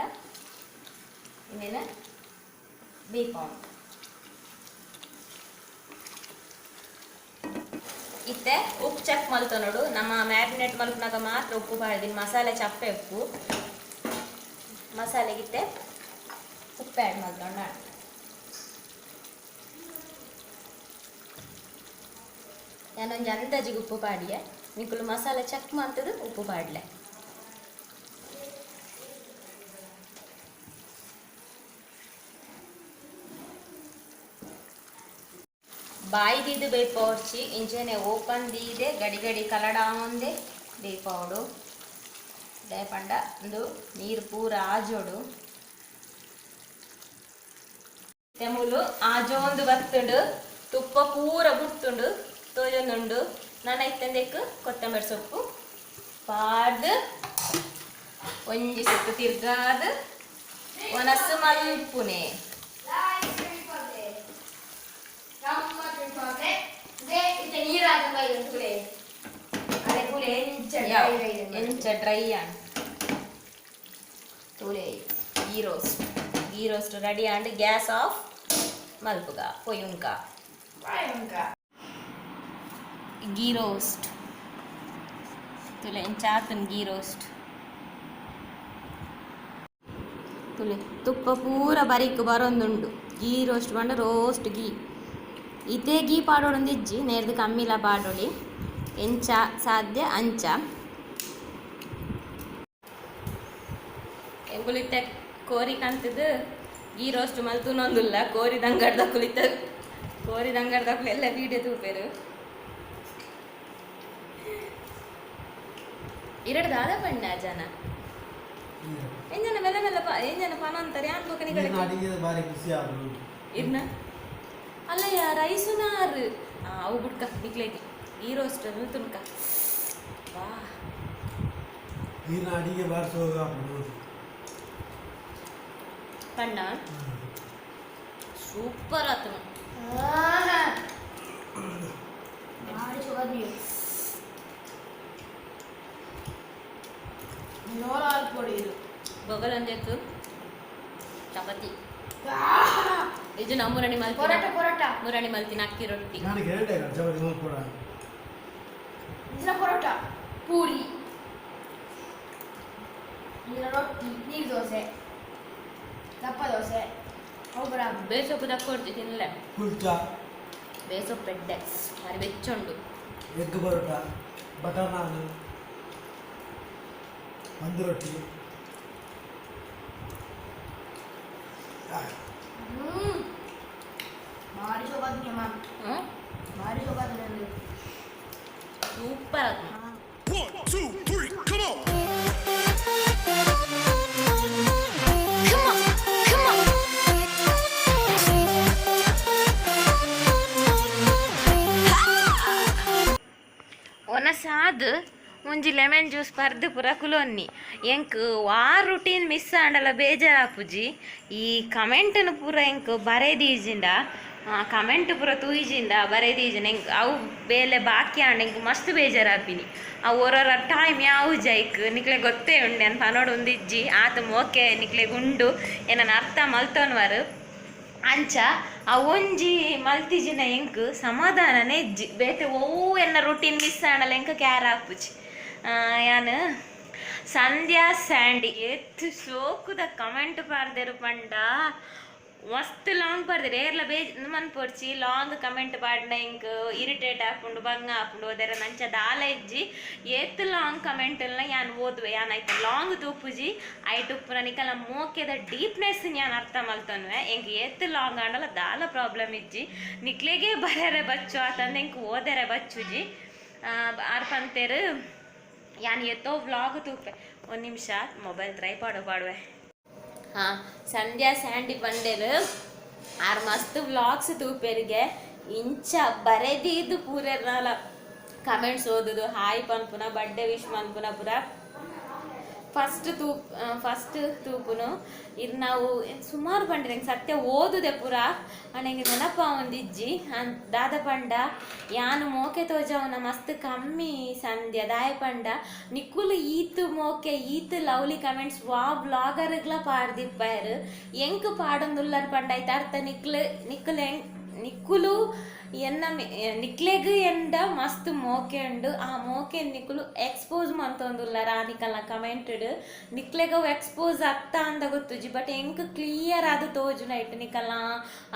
ಇನ್ನೇನ ಬೇಯ್ಪಾವು ಇತ್ತೆ ಉಪ್ಪು ಚೆಕ್ ಮಲ್ತ ನೋಡು ನಮ್ಮ ಮ್ಯಾರಿನೇಟ್ ಮಲ್ಪನಾಗ ಮಾತ್ರ ಉಪ್ಪು ಪಾಡ್ದಿನಿ ಮಸಾಲೆ ಚಪ್ಪೆ ಉಪ್ಪು ಮಸಾಲೆಗಿತ್ತೆ ಉಪ್ಪು ಆ್ಯಡ್ ಮಲ್ತೊಂಡ ನಾನೊಂಜಿ ಅಂದಾಜಿಗೆ ಉಪ್ಪು ಪಾಡಿಯೆ ನಿಕುಲು ಮಸಾಲೆ ಚೆಕ್ ಮಲ್ತದು ಉಪ್ಪು ಪಾಡ್ಲೆ. ಬಾಯಿ ದೀದ್ ಬೇಯ್ಪವರ್ಚಿ ಇಂಚೆನೆ ಓಪನ್ ದೀದೆ ಗಡಿ ಗಡಿ ಕಲಡಾಂದೆ ಬೇಯ್ಪಾವಡು. ದಾಯೆ ಪಂಡ ಉಂದು ನೀರು ಪೂರ ಆಜೋಡು. ತೆಮುಲು ಆಜೋಂದು ಬತ್ತುಂಡು, ತುಪ್ಪ ಪೂರ ಬುಡ್ತುಂಡು, ತೋಜೊಂದುಂಡು. ನನ ಇತ್ತಂದೆಕ್ ಕೊತ್ತಂಬರಿ ಸೊಪ್ಪು ಪಾಡ್ದು ಒಂಜಿ ಸುತ್ತು ತಿರ್ಗಾದ್ ಒನಸ್ಸು ಮಲ್ಪುನೆ. ಎಂಚ ಡ್ರೈ ಆಂಡ್ ತೂಲೆ. Ghee roast, ghee roast ready and. Gas off ಮಲ್ಪುಗ ಪೊಯುನ್ಕ. ಗೀ ರೋಸ್ಟ್ ತುಲೆ ಎಂಚ ಆತುನ್. ಗೀ ರೋಸ್ಟ್ ತುಲೆ, ತುಪ್ಪ ಪೂರ ಬರಿಕ್ ಬರೊಂದುಂಡು. ಗೀ ರೋಸ್ಟ್ ಪಂಡ ರೋಸ್ಟ್ ಗೀ. ಇತ್ತೆ ಗೀ ಪಾಡೋಡೊಂದು ಇಜ್ಜಿ, ನೇರ್ದು ಕಮ್ಮಿಲ ಪಾಡೊಲಿ, ಎಂಚ ಸಾಧ್ಯ ಅಂಚ. ಎಂಕುಲು ಇತ್ತೆ ಕೋರಿ ಕಂತದು ಗೀ ರೋಸ್ಟ್ ಮಲ್ತುನೊಂದುಲ್ಲ. ಕೋರಿ ದಂಗಡ್ದಕುಲು ಇತ್ತ, ಕೋರಿ ದಂಗಡ್ದಕುಲು ಎಲ್ಲ ವೀಡಿಯೋ ತೂಪೆರು. ಇರಡು ದಾದ ಪಣ್ಣ ಜನ ಎಂಜನ ಮೆಲ್ಲ ಮೆಲ್ಲ ಪ ಎಂಜನ ಪನ ಅಂತಾರೆ ಯಾನ್ ಬೊಕ ನಿಕಲೆ. ಅಡಿಗೆ ಭಾರಿ ಖುಷಿ ಆಗುದು. ಇರ್ನ ಅಲ್ಲಯ್ಯ ರೈಸುನಾರ್ ಅವು ಬುಡ್ಕ. ನಿಕ್ಲೇಗಿ ಗೀ ರೋಸ್ಟ್ ತುನ್ಕ ವಾ. ನೀರಿನ ಅಡಿಗೆ ಭಾರಿ ಸೋಗ ಆಪುಂಡು. ಪಣ್ಣ ಸೂಪರ್ ಆತನು. ಭಾರಿ ಶೋಭಾದ್ನಿ ಇದು. ಬೊಗಲೊಂಜೆಕ್ ಚಪಾತಿ ಇದು ನಮ್ಮ ಮುರಣಿ ಮಲ್ತಿನ. ಪೊರೋಟ, ಪೊರೋಟ. ಮುರಣಿ ಮಲ್ತಿನ ಅಕ್ಕಿ ರೊಟ್ಟಿ. ನಾನು ಕೇಳಿದೆ ಚಪಾತಿ ಮಲ್ಪೊಡ. ಇಂಚಿನ ಪೊರೋಟ, ಪೂರಿ, ಇಂಚಿನ ರೊಟ್ಟಿ, ನೀರು ದೋಸೆ, ದಪ್ಪ ದೋಸೆ ಅವು ಬರ. ಬೇಸೊಪ್ಪು ದಕ್ಕೊಡ್ತಿ ತಿನ್ಲೆ. ಕುಲ್ಚಾ. ಬೇಸೊಪ್ಪು ಎಡ್ಡೆ, ಬಾರಿ ಬೆಚ್ಚುಂಡು. ಎಗ್ ಪರೋಟ, ಬಟರ್ ನಾನ್, ಒಂದು ರೊಟ್ಟಿ. ಭಾರಿ ಶೋಭಾದ್ನಿ ಅಮ್ಮ. ಹ್ಮ್? ಭಾರಿ ಶೋಭಾದ್ನಿ. ಸೂಪರ್ ಆತು. One, two, three, come on! Come on, come on. ಒನಸಾದ್ ಒಂಜಿ ಲೆಮನ್ ಜ್ಯೂಸ್ ಪರ್ದು ಪೂರ ಕುಲೊನ್ನಿ. ಎಂಕ್ ವಾ ರುಟೀನ್ ಮಿಸ್ ಆಂಡಲ ಬೇಜಾರಾಪುಜಿ. ಈ ಕಮೆಂಟ್ನು ಪೂರ ಎಂಕ್ ಬರೆದೀಜಿಂಡ, ಕಮೆಂಟ್ ಪೂರ ತೂಯಿಜಿಂಡ ಬರೆದೀಜಿಂಡ ಎಂಕ್ ಅವು ಬೇಲೆ ಬಾಕಿ ಆಂಡ ಎಂಕ್ ಮಸ್ತ್ ಬೇಜಾರಾಪಿನಿ. ಅವು ಒರೊರ ಟೈಮ್ ಯಾವು ಜೈಕ್ ನಿಕ್ಲೆ ಗೊತ್ತೇ ಉಂಡೆ ಅನ್ ಪನೋಡು ಒಂದಿಜ್ಜಿ. ಆತ ಮೋಕೆ ನಿಕ್ಲೆಗ್ ಉಂಡು, ಏನನ ಅರ್ಥ ಮಲ್ತೊನ್ವರು. ಅಂಚ ಆ ಒಂಜಿ ಮಲ್ತಿಜಿನ ಎಂಕ್ ಸಮಾಧಾನನೇ ಇಜ್ಜಿ. ಬೇತೆ ಒವು ಎನ್ನ ರುಟೀನ್ ಮಿಸ್ ಆಂಡಲ ಎಂಕ್ ಕ್ಯಾರ ಆಪುಜಿ. ಯಾನ್ ಸಂಧ್ಯಾ ಸ್ಯಾಂಡಿ ಏತ್ ಶೋಕುದ ಕಮೆಂಟ್ ಪಾಡ್ದೆರ್ ಪಂಡ, ಮಸ್ತ್ ಲಾಂಗ್ ಪಾಡ್ದೆರ್. ಏರ್ಲ ಬೇಜ್ ಮನ್ಪೊಡ್ಚಿ, ಲಾಂಗ್ ಕಮೆಂಟ್ ಪಾಡ್ನ ಎಂಕ್ ಇರಿಟೇಟ್ ಆಪುಂಡು, ಬಂಗ ಆಪುಂಡು ಓದೆರ. ನಂಚ ದಾಲ ಇಜ್ಜಿ. ಏತ್ ಲಾಂಗ್ ಕಮೆಂಟ್ ಎಲ್ಲ ಯಾನ್ ಓದುವೆ. ಯಾನ್ ಐತ ಲಾಂಗ್ ತೂಪುಜಿ. ಐಟ್ ಉಪ್ಪುನ ನಿಕಲ್ನ ಮೋಕೆದ ಡೀಪ್ನೆಸ್ ಯಾನ್ ಅರ್ಥ ಮಲ್ತೊನ್ವೆ. ಎಂಕ್ ಏತ್ ಲಾಂಗ್ ಆಂಡಲ ದಾಲ ಪ್ರಾಬ್ಲಮ್ ಇಜ್ಜಿ. ನಿಕ್ಲೆಗೆ ಬರೆರೆ ಬಚ್ಚು ಆತಂದ್ ಎಂಕ್ ಓದೆರೆ ಬಚ್ಚುಜಿ. ಆರ್ ಪಂತೆರ್ ಯಾನ್ ಏತೋ ವ್ಲಾಗ್ ತೂಪೆ. ಒಂದು ನಿಮಿಷ, ಮೊಬೈಲ್ ಟ್ರೈಪಾಡ್ ಪಾಡುವೆ. ಹಾಂ, ಸಂಧ್ಯಾ ಸ್ಯಾಂಡಿ ಪಂಡೆರ್ ಆರ್ ಮಸ್ತ್ ವ್ಲಾಗ್ಸ್ ತೂಪೆರಿಗೆ, ಇಂಚ ಬರೆದೀದು ಪೂರೆರ್ನಾಲ ಕಮೆಂಟ್ಸ್ ಓದುದು, ಹಾಯ್ ಪನ್ಪುನ, ಬರ್ಡೇ ವಿಶ್ ಮನ್ಪುನ ಪೂರ ಫಸ್ಟ್ ತೂಪುನು. ಇರ್ ನಾವು ಸುಮಾರು ಪಂಡೆರ್. ಎಂಕ್ ಸತ್ಯ ಓದುದೆ ಪೂರ ಆಂಡ ಎಂಕ್ ನೆನಪಾವೊಂದಿಜ್ಜಿ. ದಾದ ಪಂಡ ಯಾನ್ ಮೋಕೆ ತೋಜಾವುನ ಮಸ್ತ್ ಕಮ್ಮಿ ಸಂಧ್ಯಾ. ದಾಯೆ ಪಂಡ ನಿಕುಲು ಈತ್ ಮೋಕೆ, ಈತ್ ಲವ್ಲಿ ಕಮೆಂಟ್ಸ್ ವಾ ವ್ಲಾಗರ್ಗ್ಲ ಪಾಡ್ದಿಪ್ಪಾಯರ್, ಎಂಕ್ ಪಾಡೊಂದುಲ್ಲರ್ ಪಂಡ ಐತ ಅರ್ಥ ನಿಕ್ಲು ನಿಕ್ಕುಲು ನಿಕ್ಕುಲು ಎನ್ನ ನಿಕ್ಲೆಗ್ ಎಂಡ ಮಸ್ತ್ ಮೋಕೆ ಉಂಡು. ಆ ಮೋಕೆ ನಿಕುಲು ಎಕ್ಸ್ಪೋಸ್ ಮಂತೊಂದುಲ್ಲರ್. ಆ ನಿಕಲ್ನ ಕಮೆಂಟ್ಡ್ ನಿಕ್ಲೆಗ್ ಅವು ಎಕ್ಸ್ಪೋಸ್ ಅತ್ತ ಅಂದ ಗೊತ್ತುಜಿ, ಬಟ್ ಎಂಕ್ ಕ್ಲಿಯರ್ ಆದ್ ತೋಜುನ ಐಟ್ ನಿಕಲ್ನ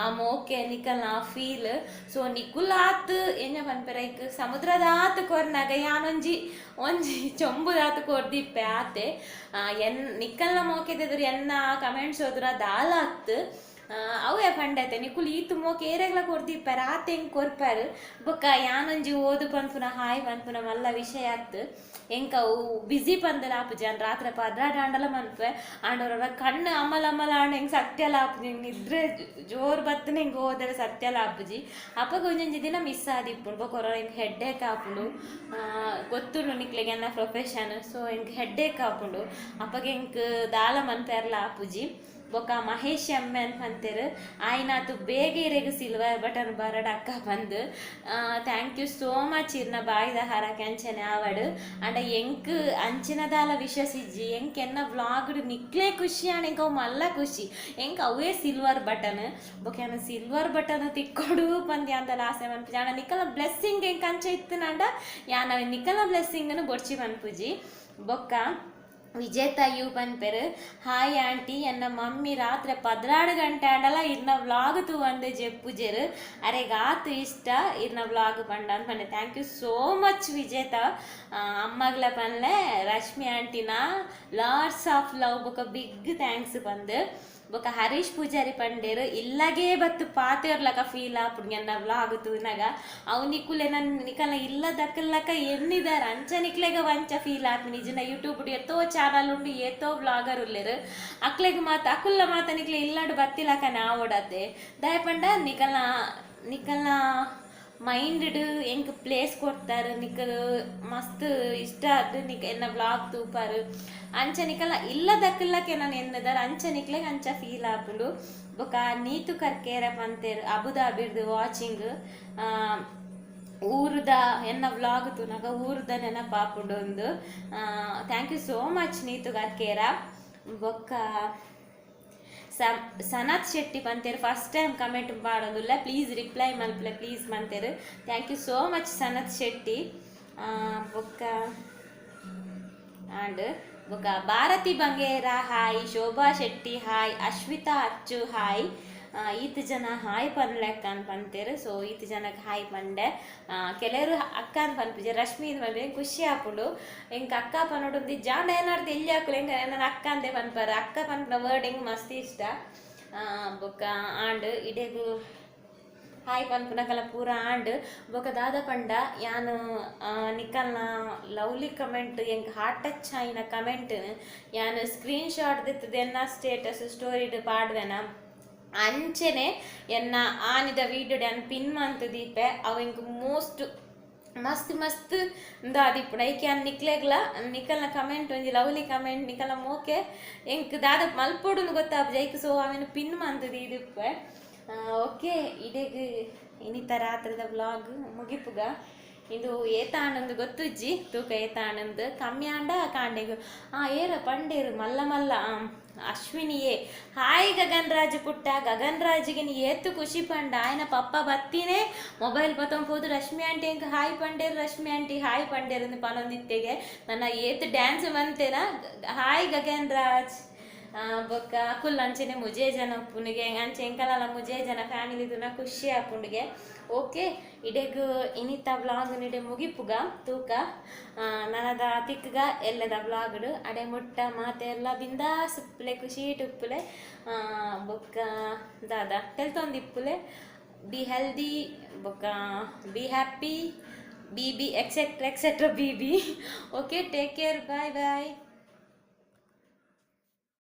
ಆ ಮೋಕೆ, ನಿಕಲ್ನ ಆ ಫೀಲ್. ಸೊ ನಿಕುಲಾತ್ ಎಂಜ ಪನ್ಪೆರ್, ಐಕ್ ಸಮುದ್ರದಾತ್ ಕೊರ್ನಾಗ ಯಾನೊಂಜಿ ಒಂಜಿ ಚೊಂಬುದಾತ್ ಕೊರ್ದಿಪ್ಪೆ ಆತೆ. ಎನ್ ನಿಕಲ್ನ ಮೋಕೆದೆದುರು ಎನ್ನ ಕಮೆಂಟ್ಸ್ ಓದುನ ದಾಲ ಅತ್ತ್. ಅವೇ ಪಂಡತೆ ನಿಕುಲು ಈತ್ ಮೋಕೆ ಏರೆಗ್ಲ ಕೊರ್ದಿಪ್ಪಾರ ಆತ ಎಂಕ್ ಕೊರ್ಪಾರು. ಬೊಕ್ಕ ಯಾನೊಂಜಿ ಓದು ಪನ್ಪುನ ಹಾಯ್ ಪನ್ಪುನ ಮಲ್ಲ ವಿಷಯ ಆತ್. ಎಂಕ ಅವು ಬಿಸಿ ಪಂದಲ ಆಪುಜಿ. ಯಾನ್ ರಾತ್ರೆ 12 ಆಂಡಲ ಮನ್ಪೆ. ಆಂಡ ಕಣ್ಣು ಅಮಲ ಅಮಲ ಆಂಡ ಎಂಕ್ ಸತ್ಯಲ ಆಪುಜಿ. ಎಂಕ್ ನಿದ್ರೆ ಜೋರು ಬತ್ತನೆ ಎಂಕ್ ಓದರೆ ಸತ್ಯಲ ಆಪುಜಿ. ಅಪಗ ಒಂಜೊಂಜಿ ದಿನ ಮಿಸ್ ಆದಿಪ್ಪುಂಡು. ಬೊಕ್ಕ ಒರ ಎಂಕ್ ಹೆಡ್ಡೇಕ್ ಆಪುಂಡು. ಗೊತ್ತುಂಡು ನಿಕ್ಲೆಗ್ ಎನ್ನ ಪ್ರೊಫೆಷನ್. ಸೊ ಎಂಕ್ ಹೆಡ್ಡೇಕ್ ಆಪುಂಡು. ಅಪಗ ಎಂಕ್ ದಾಲ ಮನ್ಪೆರ್ಲ ಆಪುಜಿ. ಬೊಕ್ಕ ಮಹೇಶ್ ಎಮ್ಮೆನ್ ಪಂತೆರ್ ಆಯ್ನಾತು ಬೇಗ ಇರೆಗ್ ಸಿಲ್ವರ್ ಬಟನ್ ಬರಡ್ ಅಕ್ಕ ಬಂದು. Thank you so much. ಇರ್ನ ಬಾಯಿದ ಹಾರಕ್ಕೆ ಅಂಚನೆ ಆವಡ್. ಅಂಡ ಎಂಕ್ ಅಂಚಿನದಾಲ ವಿಶಸ್ ಇಜ್ಜಿ. ಎಂಕ್ ಎನ್ನ ವ್ಲಾಗ್ಡ್ ನಿಕ್ಲೆ ಖುಷಿ ಆಂಡ ಎಂಕ್ ಅವು ಮಲ್ಲ ಖುಷಿ. ಎಂಕ್ ಅವೇ ಸಿಲ್ವರ್ ಬಟನ್. ಬೊಕ್ಕ ಯಾನ್ ಸಿಲ್ವರ್ ಬಟನ್ ತಿಕ್ಕೊಡು ಪಂದ್ ಯಾಂದಲ ಆಸೆ ಮನ್ಪುಜಿ. ಆಂಡ ನಿಕಲ್ನ ಬ್ಲೆಸ್ಸಿಂಗ್ ಎಂಕ್ ಅಂಚ ಇತ್ತುನಂಡ ಯಾನ್ ಅವೆ ನಿಕಲ್ನ ಬ್ಲೆಸ್ಸಿಂಗ್ನು ಬೊಡ್ಚಿ ಮನ್ಪುಜಿ. ಬೊಕ್ಕ ವಿಜೇತ you ಪನ್ಪೆರ್ ಹಾಯ್ ಆಂಟಿ, ಎನ್ನ ಮಮ್ಮಿ ರಾತ್ರೆ 12 ಗಂಟೆ ಆಂಡಲ ಇರ್ನ ವ್ಲಾಗ್ ತೂವಂದೆ ಜೆಪ್ಪುಜೆರ್, ಅರೆಗ್ ಆತ್ ಇಷ್ಟ ಇರ್ನ ವ್ಲಾಗ್ ಪಂಡ ಪಂಡೆ. Thank you so much ವಿಜೇತ. ಅಮ್ಮಗ್ಲ ಪನ್ಲೆ ರಶ್ಮಿ ಆಂಟಿನ ಲಾಟ್ಸ್ ಆಫ್ ಲವ್ ಬೊಕ ಬಿಗ್ thanks ಪಂದ್. ಬೊಕ ಹರೀಶ್ ಪೂಜಾರಿ ಪಂಡೇರು ಇಲ್ಲಗೆ ಬತ್ತು ಪಾತೆರ್ಲಕ ಫೀಲ್ ಆಪುಂಡು ಎನ್ನ ವ್ಲಾಗ್ ತೂನಗ. ಅವು ನಿಕುಲೆ ನನ್ ನಿಕಲ್ನ ಇಲ್ಲ ದಕ್ಕಲ್ಲಕ ಎನ್ನಿದಾರ ಅಂಚ ನಿಕ್ಲೆಗ ವಂಚ ಫೀಲ್ ಆಪುಂಡು. ನಿಜನ ಯೂಟ್ಯೂಬ್ ಏತೋ ಚಾನಲ್ ಉಂಡು, ಏತೋ ವ್ಲಾಗರ್ ಉಲ್ಲೆರ್, ಅಕ್ಲೆಗ್ ಮಾತ ಅಕುಲ್ಲ ಮಾತ ನಿಕ್ಲೆ ಇಲ್ಲಾಡು ಬತ್ತಿಲಕ ನಾವೊಡತೆ. ದಾಯ ಪಂಡ ನಿಕಲ್ನ ನಿಕಲ್ನ ಮೈಂಡ್ ಎಂಕ್ ಪ್ಲೇಸ್ ಕೊಡ್ತಾರೆ. ನಿಕಲ್ ಮಸ್ತ್ ಇಷ್ಟ ಆದ್ ನಿಕ್ ಎನ್ನ ವ್ಲಾಗ್ ತೂಪಾರು. ಅಂಚ ನಿಕಲ್ನ ಇಲ್ಲ ದಕ್ಕಲ್ಲಕ್ಕೆ ನಾನು ಎನ್ನದಾರ ಅಂಚ ನಿಕ್ಲೆಗ್ ಅಂಚ ಫೀಲ್ ಆಪುಂಡು. ಬೊಕ ನೀತು ಕರ್ಕೇರ ಪಂತೇರ್ ಅಬುದಾಬಿರ್ದು ವಾಚಿಂಗ್, ಊರುದ ಎನ್ನ ವ್ಲಾಗ್ ತೂನಗ ಊರುದ ನೆನಪಾಪುಂಡು ಒಂದು. Thank you so much Neetu Karkera. ಬೊಕ್ಕ ಸನತ್ ಶೆಟ್ಟಿ ಪಂತೇರ್ ಫಸ್ಟ್ ಟೈಮ್ ಕಮೆಂಟ್ ಪಾಡೊಂದುಲ್ಲ, ಪ್ಲೀಸ್ ರಿಪ್ಲೈ ಮಲ್ಪಲೆ ಪ್ಲೀಸ್ ಮಂತೇರು. Thank you so much Sanath Shetty. ಬೊಕ್ಕ ಆಂಡ್ ಬೊಕ್ಕ Bharathi Bangera hi, Shobha Shetty hi, Ashwitha Achchu hi. ಈತ್ ಜನ ಹಾಯ್ ಪನ್ಲೆಕ್ಕ ಅಂತ ಪಂತೇರು. ಸೊ ಈತ್ ಜನಕ್ಕೆ ಹಾಯ್ ಪಂಡೆ. ಕೆಲವರು ಅಕ್ಕ ಅಂತ ಪನ್ಪುಜೆ, ರಶ್ಮಿ ಇದು ಪನ್ಪೆ, ಖುಷಿ ಆಪುಂಡು. ಎಂಕ್ ಅಕ್ಕ ಪನೋಡು ಜಾಂಡ ಏನಾರ್ದು ಎಲ್ಲಿ ಹಾಕುಲೆ ಎಂಕ್ ನನ್ನ ಅಕ್ಕ ಅಂದೆ ಪನ್ಪಾರ. ಅಕ್ಕ ಪನ್ಪುನ ವರ್ಡ್ ಎಂಕ್ ಮಸ್ತ್ ಇಷ್ಟ. ಬೊಕ್ಕ ಆಂಡ್ ಇಡೆಗು ಹಾಯ್ ಪನ್ಪುನಕಲ ಪೂರ ಆಂಡ್. ಬೊಕ ದಾದ ಪಂಡ ಯಾನ್ ನಿಕಲ್ನ ಲವ್ಲಿ ಕಮೆಂಟ್, ಎಂಕ್ ಹಾರ್ಟ್ ಟಚ್ ಆಯಿನ ಕಮೆಂಟ್ ಯಾನ್ ಸ್ಕ್ರೀನ್ ಶಾಟ್ ದೆತ್ತುದು ಎನ್ನ ಸ್ಟೇಟಸ್ ಸ್ಟೋರಿಡ್ ಪಾಡ್ವೆನ ಅಂಚನೆ ಎನ್ನ ಆನಿದ ವೀಡಿಯೋ ಯಾನ್ ಪಿನ್ ಮಂತ್ ದೀಪೆ. ಅವು ಎಂಕ್ ಮೋಸ್ಟ್ ಮಸ್ತ್ ಮಸ್ತ್ ದಾದಿಪ್ಪುಂಡು. ಐಕೆ ಯಾನ್ ನಿಕ್ಲೆಗ್ಲ ನಿಕಲ್ನ ಕಮೆಂಟ್ ಒಂಜಿ ಲವ್ಲಿ ಕಮೆಂಟ್ ನಿಕಲ್ನ ಮೋಕೆ ಎಂಕ್ ದಾದ ಮಲ್ಪೊಡುಂದು ಗೊತ್ತಾಪುಜಿ ಐಕ್. ಸೊ ಅವೆನ್ ಪಿನ್ ಮಂತ್ ದೀದಿಪ್ಪೆ. ಓಕೆ, ಇಡೆಗ್ ಇನಿತ ರಾತ್ರಿದ ವ್ಲಾಗ್ ಮುಗಿಪುಗ. ಇದು ಏತಾಂಡಂದು ಗೊತ್ತುಜ್ಜಿ, ತೂಕ ಏತಾಂಡಂದು ಕಮ್ಮಿ ಆಂಡ ಕಾಂಡೆಗು. ಏರ ಪಂಡೇರು ಮಲ್ಲ ಮಲ್ಲ. ಅಶ್ವಿನಿಯೇ ಹಾಯ್ ಗಗನ್ ರಾಜ್ ಪುಟ್ಟ. ಗಗನ್ ರಾಜ್ಗೆ ನೀ ಏತು ಖುಷಿ ಪಂಡ. ಆಯ್ನ ಪಪ್ಪ ಬತ್ತಿನೇ ಮೊಬೈಲ್ ಪತ್ತೊಂದು ರಶ್ಮಿ ಆಂಟಿ ಎಂಕ್ ಹಾಯ್ ಪಂಡೇರು, ರಶ್ಮಿ ಆಂಟಿ ಹಾಯ್ ಪಂಡೇರು ಅಂದ್ ಪನೊಂದಿತ್ತೆಗೆ. ನನ್ನ ಏತು ಡ್ಯಾನ್ಸ್ ಮಂತೇನ. ಹಾಯ್ ಗಗನ್ ರಾಜ್. ಬೊಕ್ಕ ಅಕುಲ್ ಅಂಚನೆ ಮುಜೆ ಜನ ಉಪ್ಪುನಿಗೆ ಅಂಚೆ ಎಂಕಲಲ ಮುಜೆ ಜನ ಫ್ಯಾಮಿಲಿ ತುನ ಖುಷಿ ಆಪುಂಡುಗೆ. ಓಕೆ, ಇಡೆಗ್ ಇನಿತ ವ್ಲಾಗ್ ನಿಡೆ ಮುಗಿಪುಗ. ತೂಕ ನನದ ತಿಕ್ಕಗ ಎಲ್ಲದ ವ್ಲಾಗ್ಡ್. ಅಡೆ ಮುಟ್ಟ ಮಾತೆ ಎಲ್ಲ ಬಿಂದಾಸ್ ಉಪ್ಪುಲೆ, ಖುಷಿ ಉಪ್ಪುಲೆ. ಬೊಕ್ಕ ದಾದ ತೆಲ್ತೊಂದಿಪ್ಪುಲೆ. ಬಿ ಹೆಲ್ದಿ ಬೊಕ್ಕ be happy, be be etcetera etcetera be be. Okay, take care, bye bye.